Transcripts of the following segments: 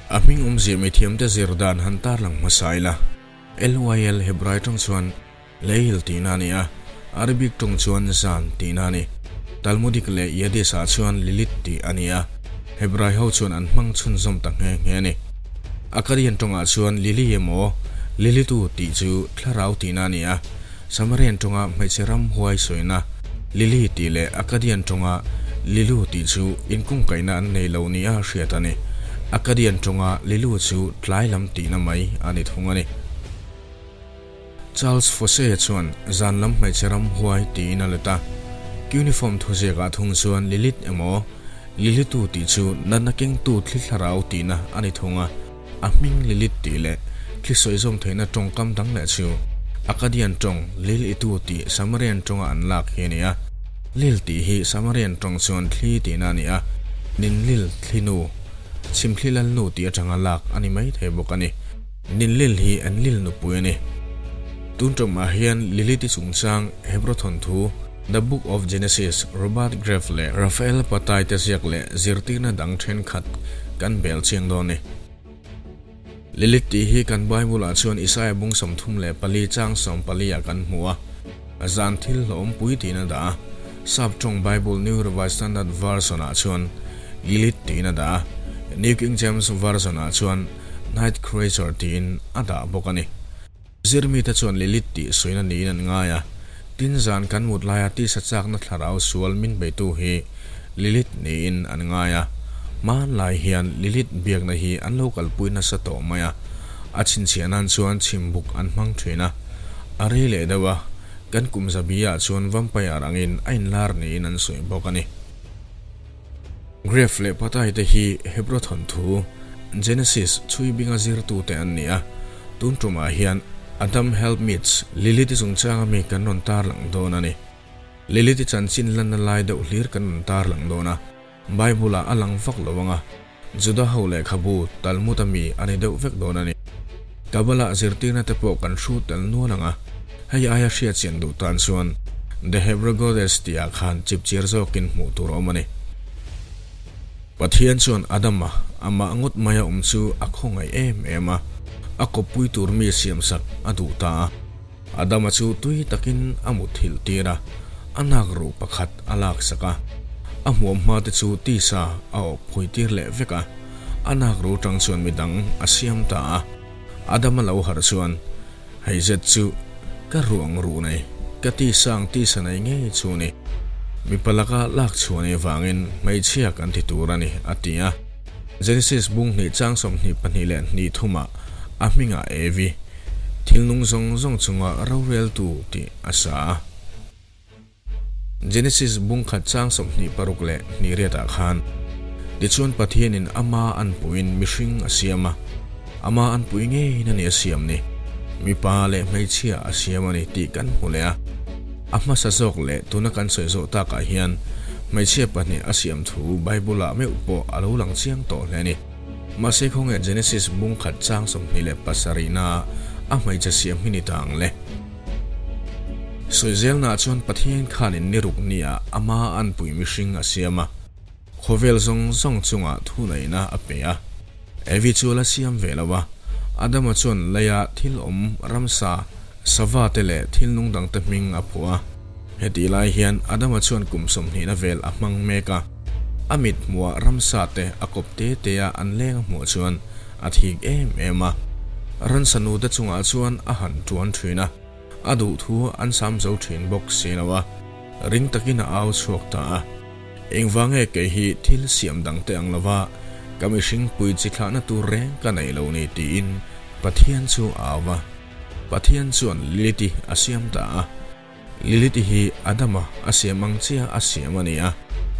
A hming awmzia mithiamte zir dan han tarlang hmasa ila, LYL Hebrai tawng chuan Leil tihna a ni a, Arabic tawng chuan Zan tihna a ni. Talmudic leh Yiddish ah chuan Lilith tih a ni a, Hebrai ho chuan an hmang chhunzawm ta nghe nghe a ni. Akkadian tawngah chuan Lili emaw Lilitu tih chu thlarau tihna a ni a, Samarian tawnga hmeichhe ramhuai sawina Lili tih leh Akkadian tawnga Lilu tih chu inkungkaihna an nei lo nia hriat a ni. Akkadian tawnga Lilu chu tlai lam tihna mai a ni thung a ni. Charles Fosse chuan zan lam hmeichhe ramhuai tiin a let a. Cuneiform thuziakah thung chuan Lilith emaw Lilitu tih chu natna kengtu thli thlarau tihna a ni thung a. A hming Lilith tih leh thli sawizawm theihna tawngkam dang leh chu Akkadian tawng Lil Itu tih Samarian tawnga an lak hi a ni a. Lil tih hi Samarian tawng chuan thli tihna a ni a, Ninlil thli nu, chhimthli lal nu tih atanga lak a ni mai thei bawk a ni. Ninlil hi Enlil nupui a ni. Tun tawmah hian Lilith-i chungchang Hebrew thawnthu The Book of Genesis, Robert Graves leh Raphael Patai te ziak leh zirtirna dang thenkhat kan bel chiang dawn a ni. Lilith tih hi kan Bible-ah chuan Isaiah bung 34 chang 14 ah kan hmu a, zan thil hlawhawmpui tiin a dah a. Sap tawng Bible New Revised Standard Version-ah chuan Lilith tiin a dah a, New King James Version-ah chuan Night Creature tiin a dah bawk a ni. Zirmite chuan Lilith tih sawina niin an ngai a, tin zan kan mut laia tisa chakna thlarau sual min beitu hi Lilith niin an ngai a. Hmanlai hian Lilith biakna hi an lo kalpui nasa tawh mai a, a chhinchhiah nan chuan chhimbuk an hmang thin a. A rei leh deuh a, kan kum zabi ah chuan vampire angin a inlar niin an sawi bawk a ni. Gref leh Patai te hi Hebrew thawnthu, Genesis, chhui binga zirtute an ni a, tun tumah hian Adam Helpmeets Lilith-i chungchanga mi kan rawn tarlang dawn a ni. Lilith-i chanchin lanna lai deuh hlir kan rawn tarlang dawn a, Bible-ah a lang vak lo ang a, Juda ho lehkhabu Talmud-a mi a ni deuh vek dawn a ni. Kabbalah zirtirna te pawh kan hru tel nual ang a, hei aia hriatchian duh tan chuan The Hebrew Goddess tih ah khan chipchiar zawkin hmuh tur a awm a ni. Pathian chuan Adama amah ngawt maia awm chu a khawngaih em em a, a kawppui tur mi siamsak a duh ta a. Adama chu tui takin a muthilh tir a, a nak ruh pakhat a laksak a, a hmuam hma te chu tisa a awp phui tir leh vek a, a nak ruh tang chuan midang a siam ta a. Adama lo harh chuan, Hei zet chu ka ruang ruh nei, ka tisa ang tisa nei ngei chu ni. Mipa laka lak chhuah nei vangin hmeichhia kan ti tur a ni, a ti a. Genesis bung hnih chang 22 leh hnih thumah a hmingah Evi, Thil nung zawng zawng chunga roreltu tih a sa a. Genesis bung khat chang 26 leh hnih riatah khan, Tichuan Pathianin ama anpuiin mihring a siam a, ama anpui ngeiin a ni a siam ni, mipa leh hmeichhia a siam a ni tih kan hmu leh a. A hmasa zawk leh tuna kan sawi zawh takah hian hmeichhia pahnih a siam thu Bible-ah meuh pawh a lo lang chiang tawh hle a ni. Mahse khawnge Genesis bung khat chang 27 na a hmeichhe siam hi ni ta ang le? Sawizelnaah chuan Pathian khanin ni ruk nia ama anpui mihring a siam a, khawvel zawng zawng chungah thuneihna a pe a. Evi chu a la siam ve lo a, Adama chuan leia thil awm ramsa, sava te leh thil nung dangte hming a phuah a. Hetih lai hian Adama chuan kum sawmhnihna vel a hmang mek a, a mit hmuhah ramsa te a kawp te te a an leng a hmuh chuan a thik em em a. Ransa nu te chungah chuan a han tuan thin a, a duh thu an sam zo thin bawk si lo a, ring takin a au chhuak ta a. Engvange kei hi thil siam dang te ang lova ka mihring pui chi thlahna tur reng ka nei lo ni tiin Pathian chu a au va. Pathian chuan Lilith-i a siam ta a. Lilith-i hi Adama a siam ang chiah a siam a ni a.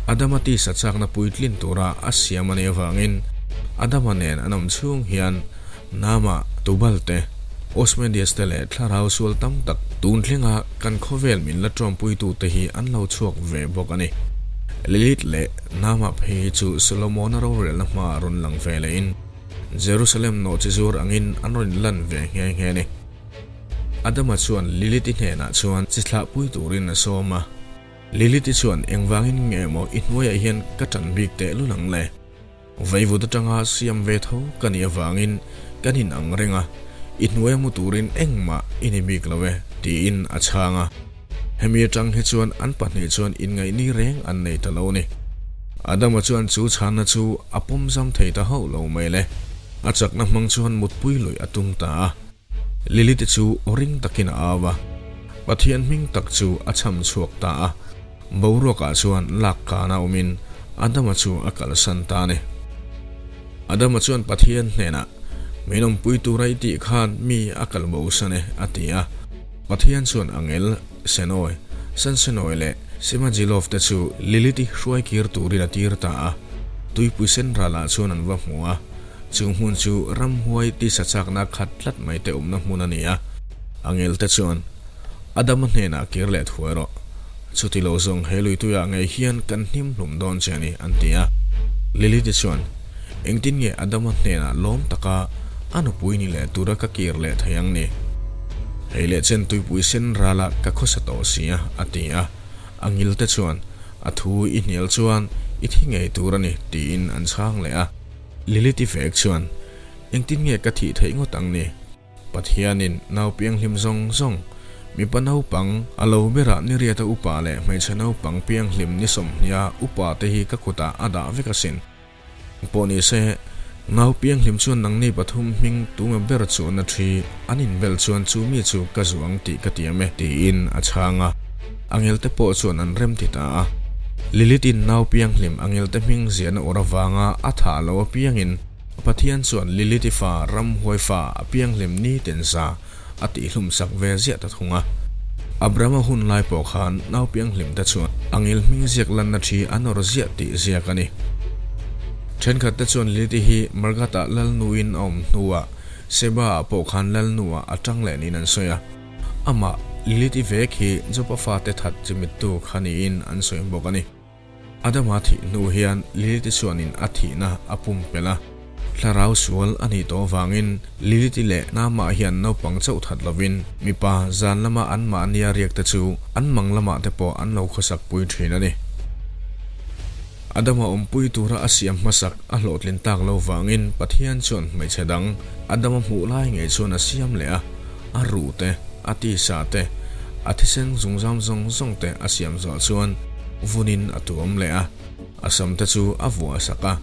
Adama tisa chakna puitlin tura a siam a nih avangin Adama nen an awm chhung hian Nama, Tubal te, Osmedius te leh thlarau sual tam tak tun thlenga kan khawvel min la tawmpuitute hi an lo chhuak ve bawk a ni. Lilith leh Nama phei hi chu Solomona rorelna hmaah rawn lang ve lehin Jerusalem nawh chi zur angin an rawn lan ve nghe nghe a ni. Adama chuan Lilith-i hnenah chuan chi thlahpui turin a sawm a. Lilith-i chuan, Engvangin nge maw i hnuaiah hian ka tan bik teh lul ang le? Vaivut atanga siam ve tho ka nih avangin kan in ang reng a, i hnuaia mu turin engmah i ni bik lo e, tiin a chhang a. Hemi atang hi chuan an pahnih chuan inngaihni reng an nei ta lo a ni. Adama chuan chu chhanna chu a pawm zam thei ta hauh lo mai le. A chakna hmang chuan mutpui luih a tum ta a. Lilith-i chu aw ring takin a au a, Pathian hming tak chu a chham chhuak ta a. Boruakah chuan lak kana awmin Adama chu a kalsan ta a ni. Adama chuan Pathian hnenah, Min awmpui tura i tih khan mi a kal bo san e, a ti a. Pathian chuan Angel, Senoy, Sansenoy leh Semajilov te chu Lilith-i hruai kir turin a tir ta a. Tuipui sen ralah chuan an va hmu a. Chu hmun chu ramhuai tisa chakna khat tlat mai te awmna hmun a ni a. Angel te chuan, Adama hnenah kir leh thuai rawh. Chuti lo zawng he luituiah ngei hian kan hnim hlum dawn che a ni, an ti a. Lilith-i chuan, Engtin nge Adama hnenah lawm taka a nupui ni leh tura ka kir leh thei ang ni? Hei leh chen tuipui sen ralah ka khawsa tawh si a, a ti a. A ngilte chuan, A thu i hnial chuan i thi ngei tur a ni, tiin an chhang leh a. Lilith-i vek chuan, Engtin nge ka thih theih ngawt ang ni? Pathianin nau pianghlim zawng zawng, mipa naupang, a lo berah ni riata upa leh hmeichhe naupang pianghlim ni sawmhnia upa te hi ka kutah a dah vek asin. Pawh ni se, nau pianghlim chuan nangni pathum hming tunge ber chuan a thi, an inbel chuan chu mi chu ka zu ang tih ka tiam e, tiin a chhang a. Angelte pawh chuan an rem ti ta a. Lilith-in nau pianghlim angelte hming ziahna awr avanga a thah lo apiangin, Pathian chuan Lilith-i fa ramhuai fa a pianghlim ni ten za a tihhlum sak ve ziah ta thung a. Abrahama hun lai pawh khan nau pianghlim te chuan a ngil hming ziak lanna thi an awr ziah tih ziak a ni. Thenkhat te chuan Lilith-i hi Margat-ah Lalnu-in a awm hnuah Seba-ah pawh khan Lalnu-ah a tang leh niin an sawi a. Amah Lilith-i vek hi Job-a fate that chimittu kha niin an sawi bawk a ni. Adama thih hnu hian Lilith-i chuanin a thihna a pumpelh a, thlarau sual a nih tawh avangin Lilith-i leh Naamah hian naupang chauh that lovin mipa zan lama anmahnia riak te chu an mang lamah te pawh an lo khawsak pui thin a ni. Adama awmpui tura a siam hmasak a hlawhtlin tak lo vangin Pathian chuan hmeichhe dang Adama hmuh lai ngei chuan a siam leh a, a ruh te, a tisa te, a thisen zungzam zawng zawng te a siam zawh chuan vunin a tuam leh a, a sam te chu a vuah sak a.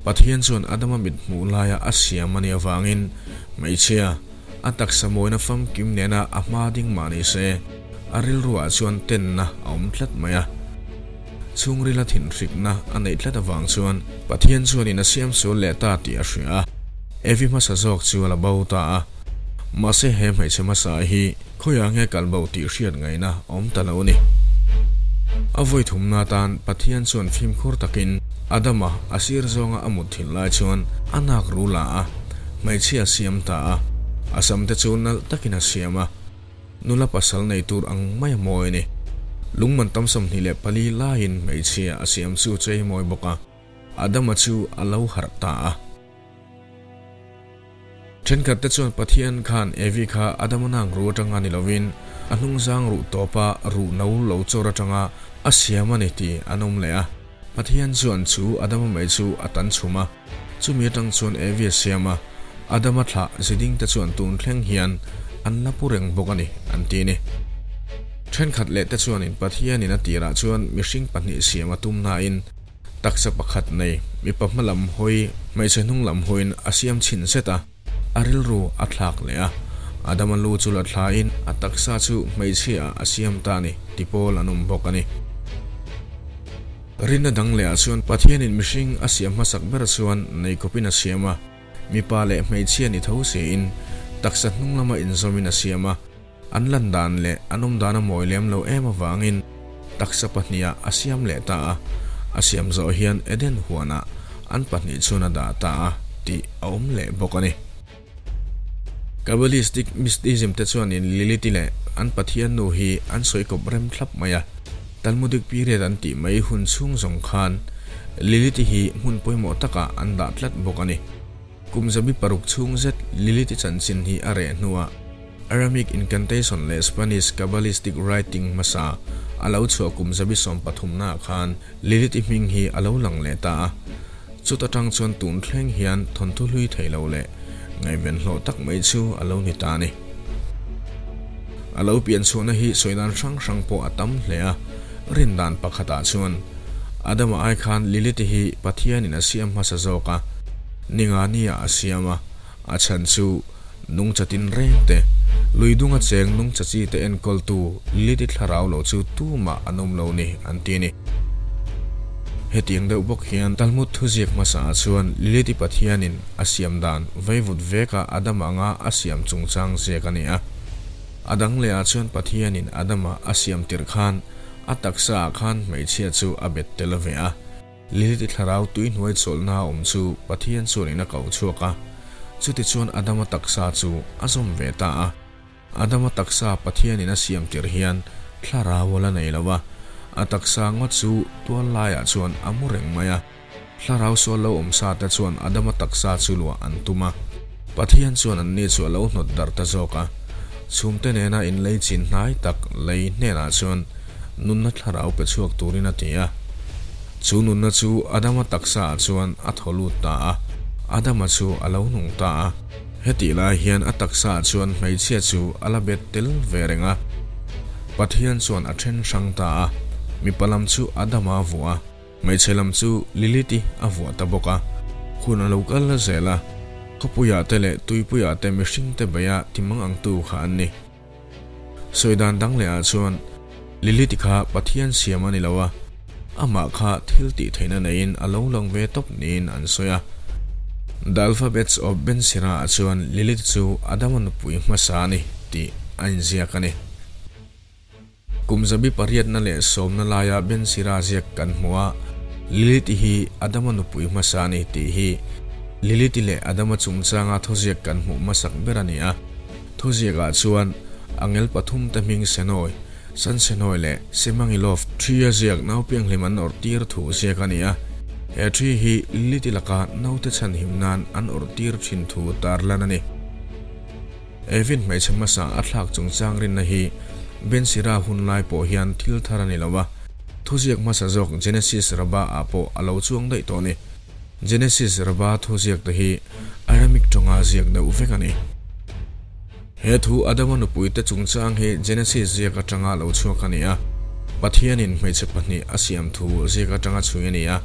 Pathian chuan Adama mit hmuh laia a siam a nih avangin hmeichhia, a taksa mawina famkim nena a hma ding mah ni se, a rilruah chuan tenna a awm tlat mai a. Chhungrila thinhrikna a neih tlat avang chuan Pathian chuanin a siam sual leh ta tih a hria a, Evi hmasa zawk chu a la bo ta a. Mahse he hmeichhe hmasa hi khawiah nge kal bo tih hriat ngaihna awm ta lo a ni. A vawi thumna atan Pathian chuan fimkhur takin Adama a sir zawnga a mut thil lai chuan a nak ru la a, hmeichhia a siam ta a. A sam te chu nalh takin a siam a, nula pasal nei tur ang mai a mawi a ni. Lungman tam 24 laiin hmeichhia a siam chu chei mawi bawk a, Adama chu a lo harh ta a. Thenkhat te chuan Pathian khan Evi kha Adama nang ru atanga ni lovin a hnungzang ruh tawpa ruh no lo chawr atanga a siam a ni tih an awm leh a. Pathian chuan chu Adama mai chu a tan chhum a, chumi atang chuan Evi a siam a, Adama thlah ziding te chuan tun thleng hian an la pu reng bawk a ni an ti a ni. Thenkhat leh te chuanin Pathianin a tirah chuan mihring pahnih siam a tum nain, Taksa pakhat nei, mipa hma lam hawi, hmeichhe hnung lam hawiin a siam chhin zet a, a rilru a thlak leh a. Adama lu chu la thlain a taksa chu hmeichhia ah a siam ta a ni ti pawl an awm bawk a ni. Rinna dang leh ah chuan Pathianin mihring a siam hmasak ber chuan nei kawpin a siam a, mipa leh hmeichhia ni tho siin taksa hnung lama inzawmin a siam a, An lan dan leh an awm dan a mawi lem lo em avangin taksa pahniha a siam leh ta a, a siam zawh hian Eden huanah an pahnih chuan a dah ta a tih a awm leh bawk a ni. Kabbalistic mysticism te chuanin Lilith-i leh an pathian nu hi an sawi kawp rem thlap mai a, Talmudic period an tih mai hun chhung zawng khan Lilith-i hi hmun pawimawh takah an dah tlat bawk a ni. Kum zabi paruk chhung zet Lilith-i chanchin hi a reh hnuah Aramaic incantation leh Spanish Kabbalistic writing hmasa a lo chhuah kum zabi sawm pathumnaah khan Lilith-i hming hi a lo lang leh ta a. Chuta tang chuan tun thleng hian thawnthu hlui thei lo leh ngaihven hlawh tak mai chu a lo ni ta a ni. A lo pian chhuahna hi sawi dan hrang hrang pawh a tam hle a, rin dan pakhatah chuan Adama ai khan Lilith-i hi Pathianin a siam hmasa zawk a, ninga nia a siam a, a chhan chu nungcha tin reng te, lui dunga cheng nungcha chi te enkawltu Lilith-i thlarau lo chu tumah an awm lo ni an ti a ni. Hetiang deuh bawk hian Talmud thuziak hmasaah chuan Lilith-i Pathianin a siam dan veivut veka Adama anga a siam chungchang ziak a ni a. A dang lehah chuan Pathianin Adama a siam tirh khan a taksaah khan hmeichhia chu a bet tel ve a. Lilith-i thlarau tui hnuai chawlhna a awm chu Pathian chuanin a ko chhuak a. Chutichuan Adama taksa chu a zawm ve ta a. Adama taksa Pathianin a siam tirh hian thlarau a la nei lo a, a taksa ngawt chu tual laiah chuan a mu reng mai a. Thlarau sual lo awm sa te chuan Adama taksa chu luah an tum a. Pathian chuan anni chu a lo hnawt darh ta zawk a. Chhumte nena inlei chin hnai tak lei hnenah chuan nunna thlarau pe chhuak turin a ti a. Chu nunna chu Adama taksaah chuan a thaw lut ta a, Adama chu a lo nung ta a. Hetih lai hian a taksaah chuan hmeichhia chu a la bet tel ve reng a. Pathian chuan a then hrang ta a, mipa lam chu Adama a vuah a, hmeichhe lam chu Lilith-i a vuah ta bawk a. Hun a lo kal la zel a, khawpuiah te leh tuipuiah te mihringte beia timang angtu kha an ni. Sawi dan dang leh ah chuan Lilith-i kha Pathian siam a ni lo a, amah kha thil tih theihna neiin a lo lang ve tawp niin an sawi a. The Alphabets of Ben Sira ah chuan Lilith chu Adama nupui hmasa a ni tih a inziak a ni. Kum zabi pariatna leh sawmna laia Ben Sira ziak kan hmu a, Lilith-i hi Adama nupui hmasa a ni tih hi Lilith-i leh Adama chungchanga thuziak kan hmuh hmasak ber a ni a. Thuziakah chuan angel pathumte hming Senoi, Sansenoi leh Semangilov thi a ziak naupianghlim an awrh tir thu ziak a ni a. He thi hi Lilith-i laka naute chhanhim nan an awrh tir thin thu tarlan a ni. Evin hmeichhe hmasa a thlak chungchang rinna hi Ben Sira hun lai pawh hian thil thar a ni lo a, thuziak hmasa zawk Genesis Rabbah ah pawh a lo chuang daih tawh a ni. Genesis Rabbah thuziak te hi Aramaic tawnga ziak deuh vek a ni. He thu Adama nupui te chungchang hi Genesis ziak atanga lo chhuak a ni a, Pathianin hmeichhe pahnih a siam thu ziak atanga chhui a ni a.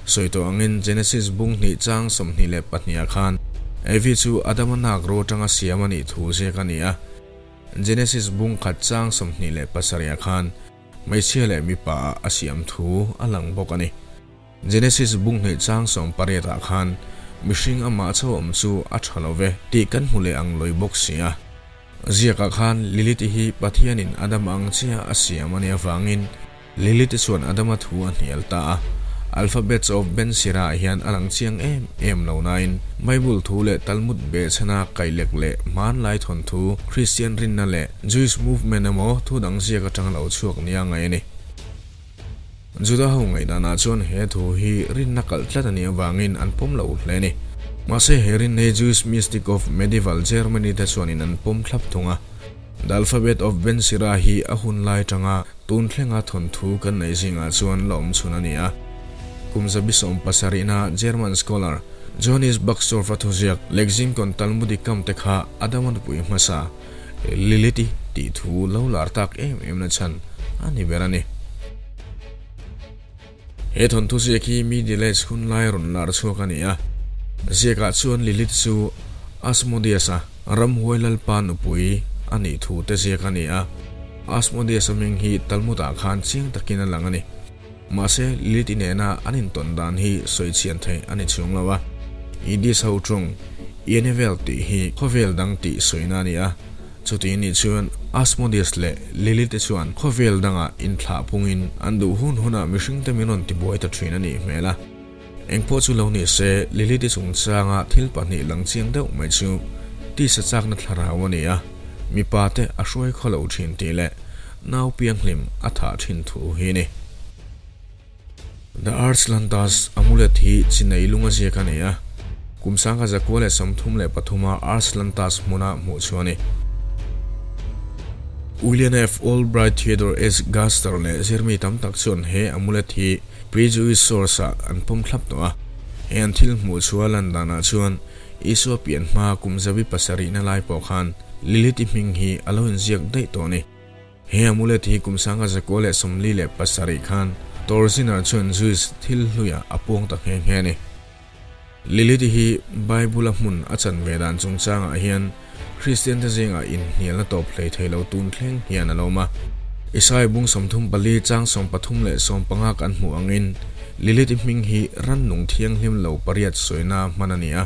Sawi tawh angin Genesis bung hnih chang 22 ah khan Evi chu Adama nak ro atanga siam a nih thu ziak a ni a. Genesis bung khat chang 27 ah khan hmeichhia leh mipa ah a siam thu a lang bawk a ni. Genesis bung hnih chang 18 ah khan mihring amah chho awm chu a tha lo ve tih kan hmu leh ang lawi bawk si a. Ziakah khan Lilith-i hi Pathianin Adama ang chiah a siam a nih avangin Lilith-i chuan Adama thu a hnial ta a. Alphabets of Ben Sira ah hian a lang chiang em em lo nain Bible thu leh Talmud behchhana kailek leh hmanlai thawnthu, Christian rinna leh Jewish movement emaw thu dang ziak atanga lo chhuak nia ngaih a ni. Juda ho ngaihdanah chuan he thu hi rinna kalh tlat a nih avangin an pawm lo hle a ni. Mahse he rinna hi Jewish mystic of medieval Germany te chuanin an pawm thlap thung a. The Alphabet of Ben Sira hi a hun lai tanga tun thlenga thawnthu kan neih zingah chuan la awm chhun a ni a. Kum zabi sawmpasarihna German scholar Johannes Buxtorf-a thuziak Lexington Talmudicum te kha Adama nupui hmasa Lilith-i tih thu lo lar tak em em na chhan a ni ber a ni. He thawnthu ziak hi Middle Age hun lai rawn lar chhuak a ni a. Ziakah chuan Lilith chu Asmodeus-a ramhuai lalpa nupui a nih thu te ziak a ni a. Asmodeus-a hming hi Talmud-ah khan chiang takin a lang a ni. Mahse, Lilith-i nena an intawn dan hi sawi chhian theih a ni chhung lo a. Yiddish ho ṭawng Yenevel tih hi khawvel dang tih sawina a ni a. Chuti nih chuan Asmodeus leh Lilith te chuan khawvel dangah inthlah pungin an duh hun hunah mihringte min rawn tibuai ta ṭhin a nih hmel a. Engpawh chu lo ni se, Lilith-i chungchanga thil pahnih lang chiang deuh mai chu tisa chakna thlarau a ni a, mipa te a hruai khaw lo ṭhin tih leh nau pianghlim a thah ṭhin thu hi a ni. The Arslantas amulet hi chinei lunga ziak a ni a, kum sangha 933 a Arslantas hmuna hmuh chu a ni. William F. Albright Theodore S. Gaster leh zirmi tam tak chuan he amulet hi pre-Jewish source-ah an pawm thlap tawh a. He an thil hmuh chhuah lan danah chuan Isua pian hma kum zabi pasarihna lai pawh khan Lilith-i hming hi a lo inziak daih tawh a ni. He amulet hi kum 1947 khan Torziner chuan Jewish thil hluiah a puang ta nghe nghe a ni. Lilith-i hi Bible-a hmun a chan ve dan chungchangah hian Kristiante zingah inhnialna tawp hlei thei lo tun thleng hian a lawm a. Isaiah bung 34 chang 13 leh 15 kan hmuh angin Lilith-i hming hi rannung thianghlim lo pariat sawina hman a ni a.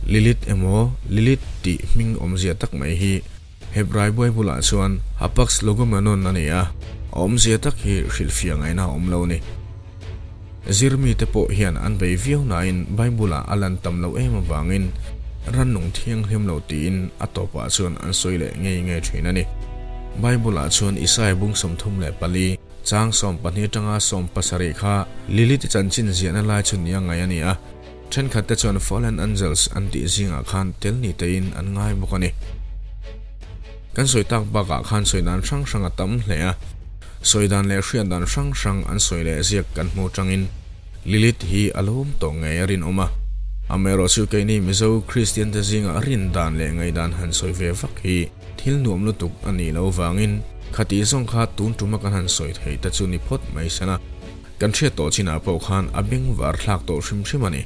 Lilith emaw Lilith tih hming awmzia tak mai hi Hebrai Bible-ah chuan Hapax Legomenon a ni a, a awmzia tak hi hrilhfiah ngaihna a awm lo a ni. Zirmite pawh hian an bei viau nain Bible-ah a lan tam loh em avangin rannung thianghlim lo tiin a tawpah chuan an sawi leh ngei ngei thin a ni. Bible-ah chuan Isaiah bung 34, chang 12 atanga 17 kha Lilith-i chanchin ziahna lai chu nia ngaih a ni a, thenkhatte chuan Fallen Angels an tih zingah khan tel ni tein an ngai bawk a ni. Kan sawi tak bakah khan sawi dan hrang hrang a tam hle a. Sawi dan leh hriat dan hrang hrang an sawi leh ziak kan hmu tangin Lilith hi a lo awm tawh ngei a rinawm a. Amaherawh chu keini Mizo Kristian te zingah rin dan leh ngaihdan han sawi ve vak hi thil nuam lutuk a nih loh vangin khatih zawng kha tun tuma kan han sawi theih te chu ni phawt mai sana. Kan hriat tawh chinah pawh khan a bengvar thlak tawh hrim hrim a ni.